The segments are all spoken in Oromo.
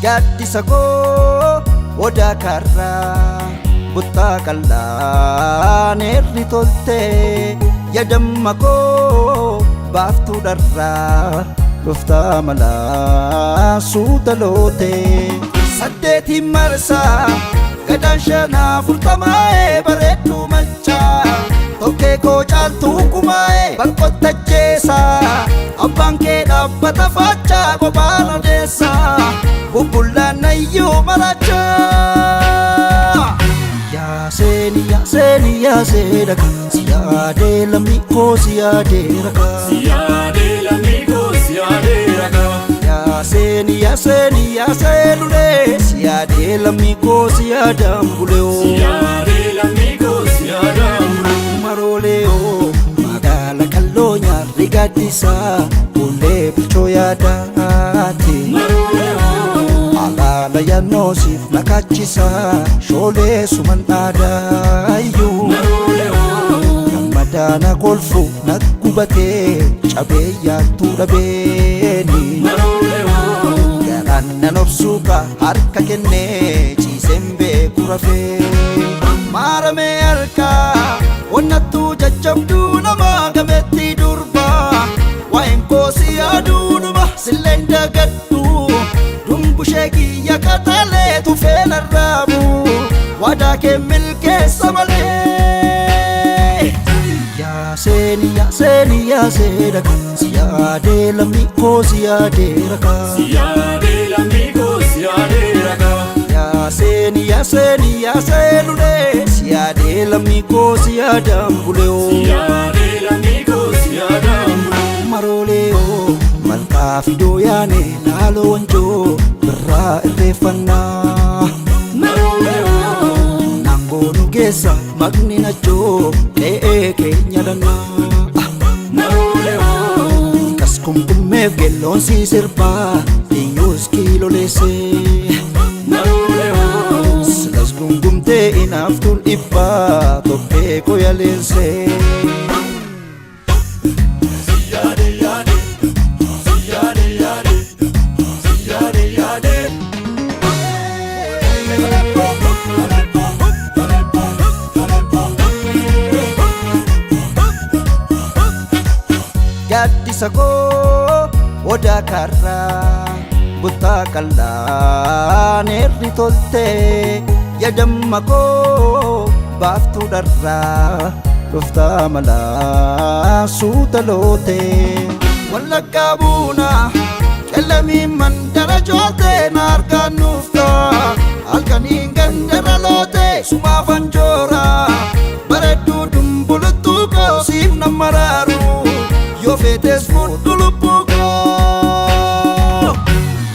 Gaaddisa koo odaa karraa buttaa qal'aan eerri toltee yadamma koo baaftuu dharraa dhuftaa malaa suuta lootee. Saddeetiin marsaa gadaan shanaa furtamaa'ee bareedduu machaa tokkee koo caaltuu kumaa'ee balqottacheessaa abbaan kee dhaabbata faachaa qophaan odeessaa bubbullaan nayyuu marachaa. Yaaseeni yaaseeni yaasee dhaka si yaadee lammii koo si yaadee raka. Siyaadee lammii koo siyaadee rakaa. Yaaseeni yaaseeni yaasee lulee si yaadee lammii koo si yaadaan bulee. Siyaadee lammii koo siyaadaan buluu. Maroolee magaala kalloo nyaarri gaaddisaa bullee bilchoo yaadaati. Alaala yannoosiif nakaachisaa shoolee suman dhaadaayyuu. Gammadaana kolfu na gubatee cabee yaaltuu dhabeeni. Garaan nan obsuuka harka kennee ciiseen beeku rafee. Maaramee harkaa onnattuu jajjabduu nama gameetti durbaa. Waa'een koo si yaaduudhuma silleen dagadhu. Dumbushee kiyya qaxalee tufee narraabu. Waadaa kee milkeessa malee. Yaaseeni yaaseeni yaasee dhaka si yaadee lammii koo si yaadee raka. Siyaadee lammii koo siyaadee rakaa. Yaaseeni yaaseeni yaasee lulee si yaadee lammii koo si yaadaan bulee. Siyaadee lammii koo siyaadaan buluu. Maroolee malkaa fidoo yaane laaloo wanjoo birraa irreeffannaa. Naangoo nu keessa maqni nachoo qe'ee keenya dannaa. Kas kumkummeef geelloon si sirbaa eenyus kiiloleessee. Silas gungumtee inaaftuun dhibbaa tokkee koyaleessee. Siyaadee yaadee siyaadee yaadee siyaadee yaadee. Gaaddisa koo odaa karraa buttaa qal'aan eerri toltee yadamma koo baaftuu dharraa dhuftaa malaa suuta lootee. Wallaggaa buunaa qellamiin mandara jootee na argaan nuuftaa halkaniin gandara lootee sumaaf anjooraa bareedduu dumbuluttuu koo siif nan maraaru yoo feetes fudhu lubbuu koo.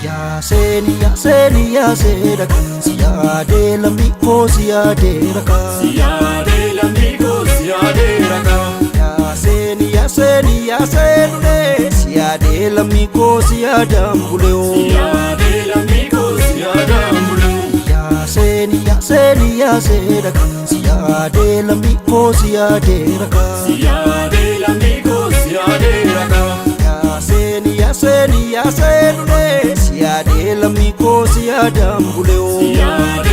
Yaaseeni yaaseeni yaasee dhaka si yaadee lammii koo si yaadee raka. Siyaadee lammii koo siyaadee rakaa. Yaaseeni yaaseeni yaasee lulee si yaadee lammii koo si yaadaan bulee. Siyaadee lammii koo siyaadaan buluu. Yaaseeni yaaseeni yaasee dhaka si yaadee lammii koo si yaadee raka. Siyaadee lammii koo siyaadee rakaa. Yaaseeni yaaseeni yaasee lulee si yaadee lammii koo si yaadaan bulee. Siyaadee.